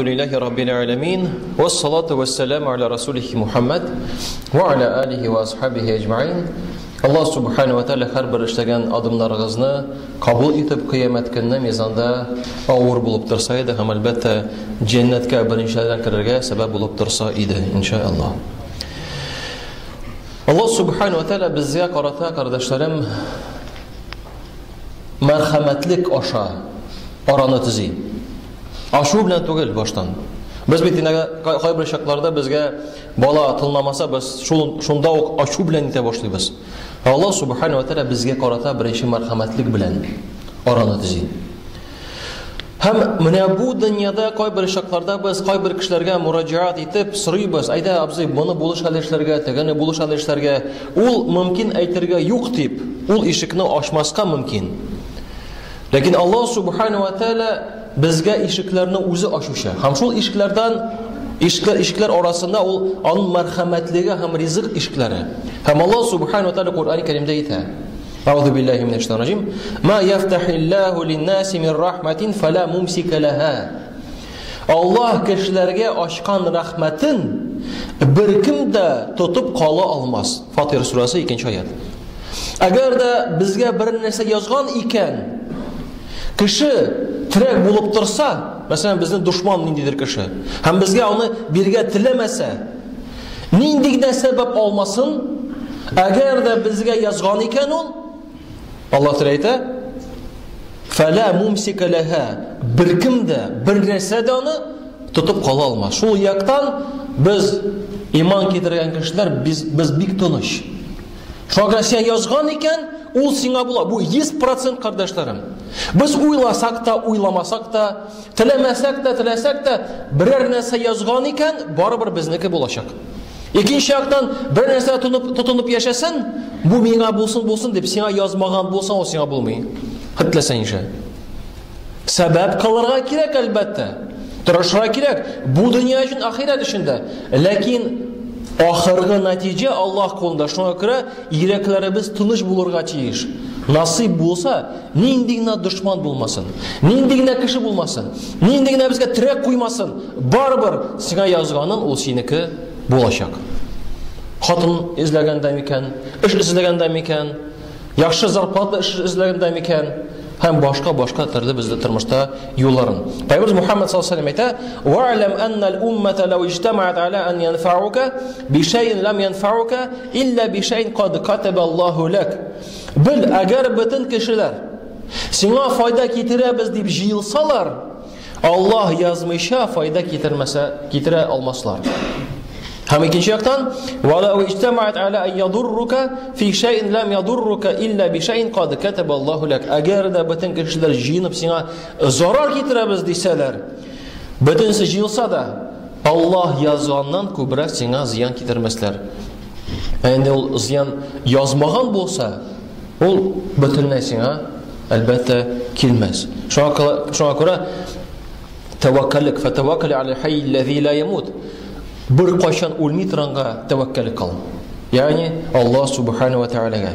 Лиллахи раббил аламин. Вассалату вассаламу аля расулихи Мухаммад ва аля алихи ва асхабихи әҗмәин. Аллаһ субхану ва тааля һәрбер эшләгән адымнарыгызны кабул итеп, кыямәт көнне мизанда авыр булып торса иде һәм әлбәттә җәннәткә беренчеләрдән керергә сәбәп булып торса иде, иншааллаһ. Аллаһ субхану ва тааля безгә карата, кардәшләрем, мәрхәмәтлек аша араны төзи. Ашу белән түгел баштан. Без бит инде кайбер чакларда безгә бала тыңламаса, без шул шунда ук ачу белән итә башлыйбыз. Аллаһ субхану ва тааля безгә карата беренче мәрхәмәтлек белән араны төзи. Һәм менә бу дөньяда кайбер чакларда без кайбер кешеләргә мураҗаат итеп сорыйбыз, әйдә, абзый, моны булыш әле эшләргә, тегене булыш әле эшләргә. Ул мөмкин әйтергә юк дип, ул ишекне ачмаска мөмкин. Ләкин Аллаһ субхану ва тааля безгә ишекләрне үзе ачучы. Һәм шул ишекләрдән ишекләр, ишекләр арасында ул аның мәрхәмәтлеге һәм ризык ишекләре. Һәм Аллаһ субхану ва тааля Коръән Кәримдә әйтә: Әгъузу биллаһи минәш шайтанир раҗим. Ма яфтахиллаху линнаси мин рахматин фала мумсика лаха. Аллаһ кешеләргә ачкан рәхмәтен беркем дә тотып кала алмас. Фатир сүрәсе 2 аят. Әгәр дә безгә бер нәрсә язган икән, кеше терәк булып торса, мәсәлән, безнең дошман ниндидер кеше, һәм безгә аны биргә теләмәсә, нинди генә сәбәп алмасын, әгәр дә безгә язган икән ул, Аллаһ Тәгалә әйтә, «Фәлә мумсика ләһә» беркем дә, бер нәрсә дә аны тотып кала алмас. Шул яктан без иман китергән кешеләр без, без бик тыныч. Шуңа күрә сиңа язган икән, ул сиңа була. Бу 100% кардәшләрем. Без уйласак та, уйламасак та, теләмәсәк тә, теләсәк тә, берәр нәрсә язган икән, барыбер безнеке булачак. Икенче яктан, бер нәрсә тотынып, тотынып яшәсәң, бу миңа булсын, булсын дип, сиңа язмаган булса, ул сиңа булмый. Хәт теләсәң нишлә. Сәбәп кылырга кирәк, әлбәттә. Тырышырга кирәк. Бу дөнья өчен, ахирәт өчен дә. Ләкин ахыргы нәтиҗә Аллаһ кулында. Шуңа күрә йөрәкләребез тыныч булырга тиеш. Насыйп булса, нинди генә дошман булмасын, нинди генә кеше булмасын, нинди генә безгә терәк куймасын, барыбер сиңа язганын ул синеке булачак. Хатын эзләгәндә микән, эш эзләгәндә микән, яхшы зарплата эш эзләгәндә микән, һәм башка-башка төрле бездә тормышта юлларын. Пәйгамбер Мухаммад саллаллаху алейһи әйтә: "Ва'лам анна ал-уммата лау иҗтамаат ала ан янфa'ука би шай'ин лам янфa'ука илля би шай'ин кад катаба Аллаху лак." Бел, әгәр бөтен кешеләр сиңа файда китерәбез дип җыелсалар, Аллаһ язмыйча файда китермәсә, китерә алмаслар. Һәм икенче яктан, «Валау иҗтамаат аля ан ядуррука фи шай'ин лам ядуррука илля би шай'ин кад катаба Аллаһу лак». Әгәр дә бөтен кешеләр җыенып сиңа зарар китерәбез дисәләр, бөтенесе җыелса да, Аллаһ язганнан күбрәк сиңа зыян китермәсләр. Ә инде ул зыян язмаган булса, ул бөтенләй сиңа әлбәттә килмәс. Шуңа күрә тәвәккәллек, фатаваккал аля хайй ллази ла ямут. Бер кайчан үлми торганга тәвәккәллек кыл. Ягъни Аллаһ субхана ва таалагә.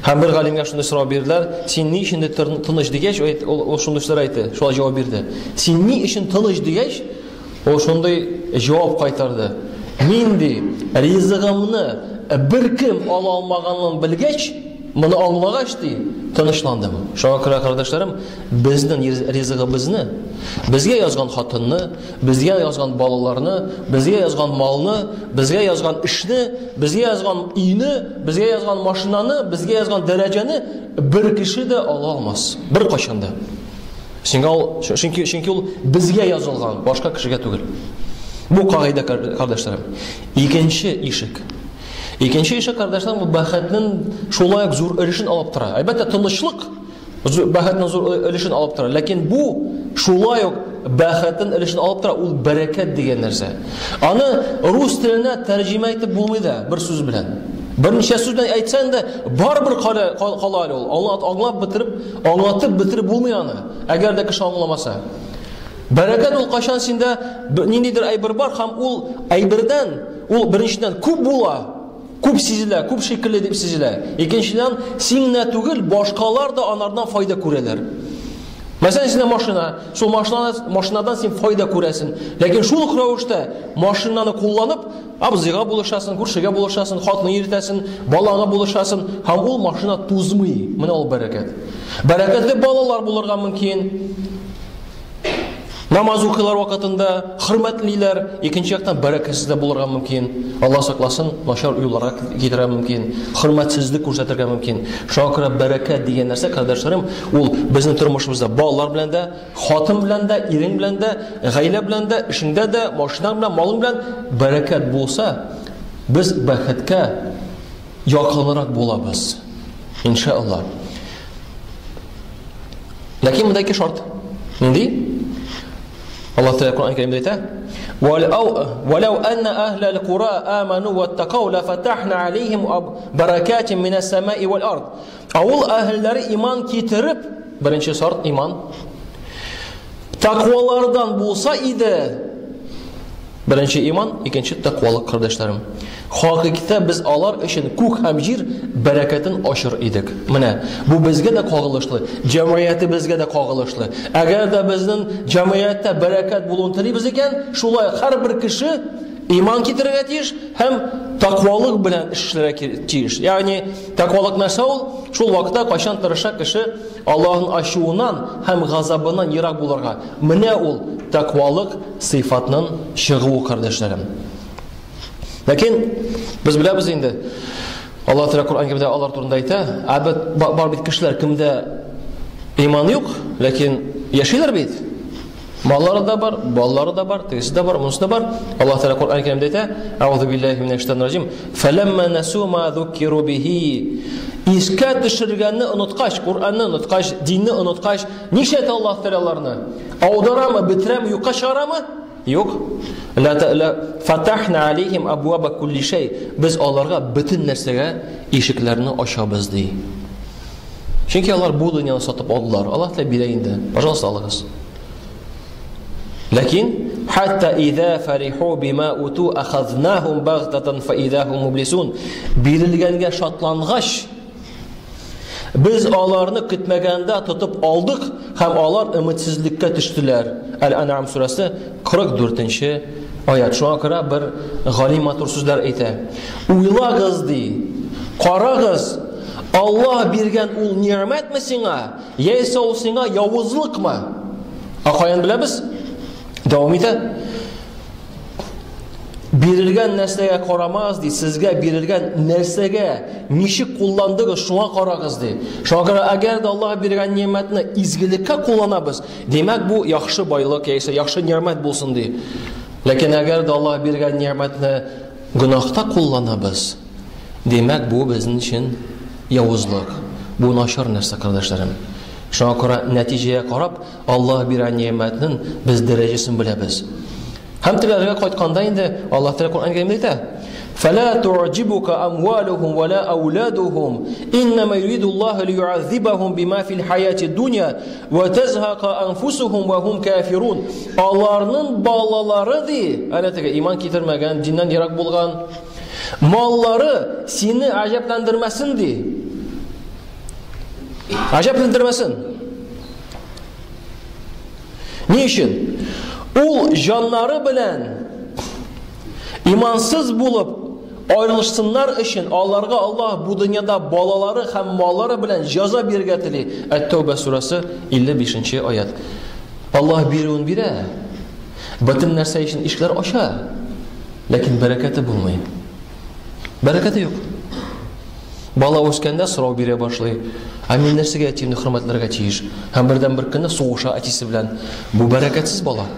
Һәм бер галимгә шундый сорау бирделәр, син ни өчен тыныч дигәч, ул шундый сүзләр әйтте, шулай җавап бирде. Син ни өчен тыныч дигәч, Ул шундый җавап кайтарды. Мин ди, ризыгымны беркем ала алмаганын белгәч, моны аңлагач ди, тынычландым. Шуңа күрә, кардәшләрем, безнең ризыгыбызны, безгә язган хатынны, безгә язган балаларны, безгә язган малны, безгә язган эшне, безгә язган өйне, безгә язган машинаны, безгә язган дәрәҗәне бер кеше дә ала алмас. Беркайчан да. Сиңа ул, чөнки, чөнки ул безгә язылган, башка кешегә түгел. Бу кагыйдә, кардәшләрем. Икенче ишек. Икенче ишек, кардәшләрем, бу бәхетнең шулай ук зур өлешен алып тора. Әлбәттә, тынычлык бәхетнең зур өлешен алып тора. Ләкин бу шулай ук бәхетнең өлешен алып тора, ул бәрәкәт дигән нәрсә. Аны рус теленә тәрҗемә итеп булмый да бер сүз белән. Берничә сүз белән әйтсәң дә, барыбер кала, кала әле ул. Аңлат, аңлап бетереп, аңлатып бетереп булмый аны. Әгәр дә кеше аңламаса. Бәрәкәт ул кайчан синдә ниндидер әйбер бар һәм ул әйбердән ул беренчедән күп була, күп сизелә, күп шикелле дип сизелә. Икенчедән, син генә түгел, башкалар да анардан файда күрәләр. Мәсәлән, синдә машина, шул машинаны, машинадан син файда күрәсең. Ләкин шул ук рәвештә машинаны кулланып, абзыйга булышасың, күршегә булышасың, хатыны йөртәсең, балаңа булышасың, һәм ул машина тузмый. Менә ул бәрәкәт. Бәрәкәтле балалар булырга мөмкин. Намаз укыйлар вакытында хөрмәтлиләр, икенче яктан бәрәкәтсез дә булырга мөмкин. Алла сакласын, начар юлларга китерергә мөмкин, хөрмәтсезлек күрсәтергә мөмкин. Шуңа күрә бәрәкәт дигән нәрсә, кардәшләрем, ул безнең тормышыбызда балалар белән дә, хатын белән дә, ирең белән дә, гаилә белән дә, эшеңдә дә, машинаң белән, малың белән бәрәкәт булса, без бәхеткә якынрак булабыз. Иншалла. Ләкин монда ике шарт. Нинди? Аллаһ Тәгалә Коръән Кәримдә әйтә: "Валау анна ахлал кура аману ваттакау лафатахна алейхим баракатин минас самаи вал ард." Авыл әһелләре иман китереп, беренче шарт иман. Тәкъвалардан булса иде, Беренче иман, икенче тәкъвалык, кардәшләрем. Хакыйкатьтә без алар өчен күк һәм җир бәрәкәтен ачыр идек. Менә бу безгә дә кагылышлы, җәмгыятебезгә дә кагылышлы. Әгәр дә безнең җәмгыятьтә бәрәкәт булуын телибез икән, шулай һәрбер кеше иман китерергә тиеш һәм тәкъвалык белән эшләргә тиеш. Ягъни тәкъвалык нәрсә ул? Шул вакытта кайчан тырыша кеше Аллаһның ачуыннан һәм газабыннан ерак булырга. Менә ул тәкъвалык сыйфатның чыгуы, кардәшләрем. Ләкин без беләбез инде, Аллаһ Тәгалә Коръән Кәримдә алар турында әйтә, ә бит бар бит кешеләр, кемдә иман юк, ләкин яшиләр бит. Маллары да бар, балалары да бар, тегесе дә бар, монысы да бар. Аллаһ Тәгалә Коръән Кәримдә әйтә: "Аузу биллаһи минәш шайтанир раҗим. Фәләмма насу ма зуккиру бихи." Искә төшергәнне оныткач, Коръәнне оныткач, динне оныткач, нишләтә Аллаһ Тәгалә аларны? Аударамы, бетерәме, юкка чыгарамы? Юк. Ла ла фатахна алейхим абваба кулли шай. Без аларга бөтен нәрсәгә ишекләрне ачабыз ди. Чөнки алар бу дөньяны сатып алдылар. Аллаһ Тәгалә бирә инде. Пожалуйста, алыгыз. Ләкин хатта иза фариху бима уту ахазнахум багтатан фа иза хум мублисун. Бирелгәнгә шатлангач, без аларны көтмәгәндә тотып алдык һәм алар өметсезлеккә төштеләр. Әл-Ан'ам сүрәсе 44-нче аят. Шуңа күрә бер галим матур сүзләр әйтә. Уйлагыз ди, карагыз, Аллаһ биргән ул ни'мәтме сиңа, яисә ул сиңа явызлыкмы? Ә каян беләбез? Дәвам итә. Бирелгән нәрсәгә карамагыз ди, сезгә бирелгән нәрсәгә ничек кулландыгыз, шуңа карагыз ди. Шуңа күрә әгәр дә Аллаһ биргән ни'мәтне изгелеккә кулланабыз, димәк бу яхшы байлык яисә яхшы ни'мәт булсын ди. Ләкин әгәр дә Аллаһ биргән ни'мәтне гөнаһта кулланабыз, димәк бу безнең өчен явызлык. Бу начар нәрсә, кардәшләрем. Шуңа күрә нәтиҗәгә карап, Аллаһ биргән ни'мәтнең без дәрәҗәсен беләбез. Һәм теләргә кайтканда инде Аллаһ Тәгалә Коръән Кәримдә әйтә: "Фала ту'җибука амвалухум ва ла ауладухум, иннама юриду Аллаһу лию'аззибахум бима фил хаяти дуня ва тазһака анфусухум ва хум кафирун." Аларның балалары ди, әнә теге иман китермәгән, диннән ерак булган маллары сине гаҗәпләндермәсен ди. Гаҗәпләндермәсен. Ни өчен? Ул җаннары белән имансыз булып аерылышсыннар өчен аларга Аллаһ бу дөньяда балалары һәм маллары белән җәза бирергә тели. Әт-Тәүбә сүрәсе 55 аят. Аллаһ бирүен бирә. Бөтен нәрсә өчен ишекләр ача. Ләкин бәрәкәте булмый. Бәрәкәте юк. Бала үскәндә сорау бирә башлый. Ә мин нәрсәгә әтиемне хөрмәтләргә тиеш? Һәм бердән бер көнне сугыша әтисе белән. Бу бәрәкәтсез бала.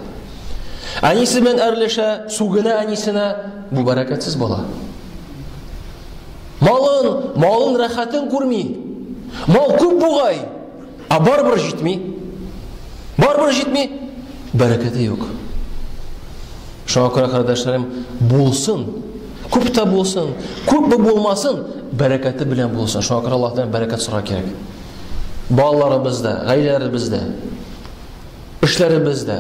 Әнисе белән әрләшә, сүгенә әнисенә. Бу бәрәкәтсез бала. Малын, малын рәхәтен күрми. Мал күп бугай, ә барыбер җитми. Барыбер җитми. Бәрәкәте юк. Шуңа күрә, кардәшләрем, булсын, күп тә булсын, күпме булмасын, бәрәкәте белән булсын. Шуңа күрә Аллаһтан бәрәкәт сорарга кирәк. Балаларыбызда, гаиләләребездә, эшләребездә,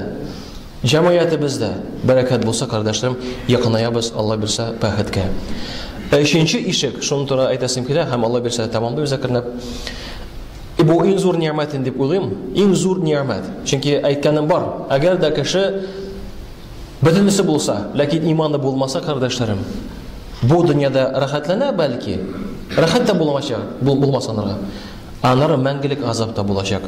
җәмгыятебездә бәрәкәт булса, кардәшләрем, якынаябыз, Алла бирсә, бәхеткә. Өченче ишек, шуны турында әйтәсем килә һәм Алла бирсә, тәмамлыйбыз әкренләп. Бу иң зур ни'мәт инде дип уйлыйм. Иң зур ни'мәт. Чөнки әйткәнем бар, әгәр дә кеше бөтенесе булса, ләкин иманы булмаса, кардәшләрем, бу дөньяда рәхәтләнә бәлки, рәхәт тә булмачак, булмас анарга. Анары мәңгелек азап та булачак.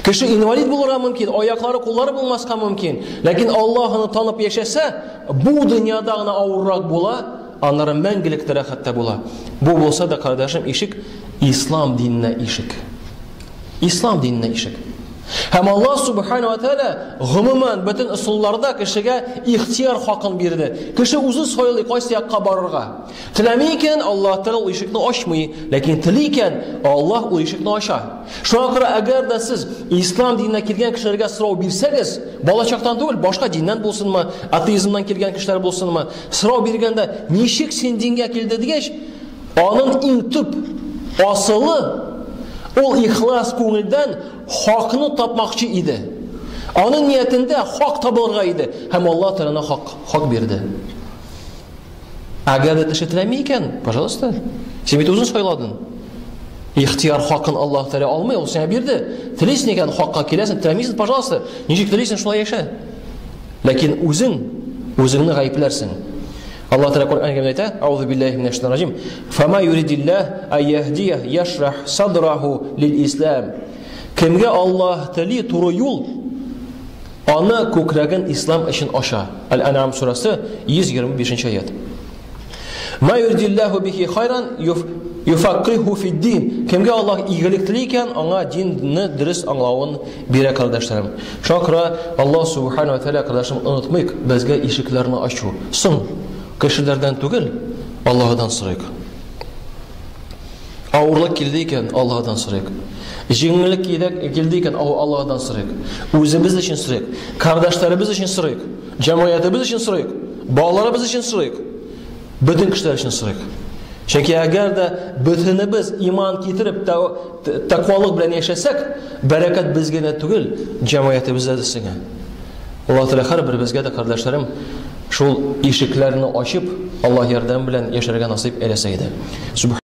Кеше инвалид булырга мөмкин, аяклары, куллары булмаска мөмкин, ләкин Аллаһ аны танып яшәсә, бу дөньяда гына авыррак була, аннары мәңгелек тә рәхәттә була. Бу булса да, кардәшем, ишек ислам диненә ишек. Ислам диненә ишек. Һәм Аллаһ субхану ва тааля гомумән бөтен ысулларда кешегә ихтияр хакын бирде. Кеше үзе сайлый кайсы якка барырга. Теләми икән, Аллаһ Тәгалә ул ишекне ачмый, ләкин тели икән, Аллаһ ул ишекне ача. Шуңа күрә әгәр дә сез ислам диненә килгән кешеләргә сорау бирсәгез, балачактан түгел, башка диннән булсынмы, атеизмнан килгән кешеләр булсынмы, сорау биргәндә, ничек син дингә килде дигәч, аның иң төп асылы ул ихлас күңелдән хакны тапмакчы иде. Аның ниятендә хак табылырга иде һәм Аллаһ Тәгалә хак, хак бирде. Әгәр дә кеше теләми икән, пожалуйста, син бит үзең сайладың. Ихтияр хакын Аллаһ Тәгалә алмый, ул сиңа бирде. Телисең икән, хакка киләсең, теләмисең, пожалуйста, ничек телисең, шулай яшә. Ләкин үзең үзеңне гаепләрсең. Аллаһ Тәгалә Коръән кәримдә әйтә: "Аузу биллаһи минәш шайтанир раҗим. Фама юридиллаһ аяһдия яшрах садраху лил ислам." Кемгә Аллаһ тели туры юл, аны күкрәген ислам өчен ача. Әл-Ан'ам сүрәсе 125 нче аят. Ма юридиллаһу бихи хайран юфаккиху фид-дин. Кемгә Аллаһ игелек тели икән, аңа динне дөрес аңлавын бирә, кардәшләрем. Шуңа күрә Аллаһ субхана ва тааля, кардәшем, онытмыйк, безгә ишекләрне ачу. Соң кешеләрдән түгел, Аллаһыдан сорыйк. Авырлык килде икән, Аллаһыдан сорыйк. Җиңеллек килде икән, Аллаһыдан сорыйк. Үзебез өчен сорыйк, кардәшләребез өчен сорыйк, җәмгыятебез өчен сорыйк, балаларыбыз өчен сорыйк. Бөтен кешеләр өчен сорыйк. Чөнки әгәр дә бөтенебез иман китереп, тәкъвалык белән яшәсәк, бәрәкәт безгә генә түгел, җәмгыятебездә дә сеңә. Аллаһ Тәгалә һәрберебезгә дә, кардәшләрем, шул ишекләрне ачып, Аллаһ ярдәме белән яшәргә насыйп әйләсә иде.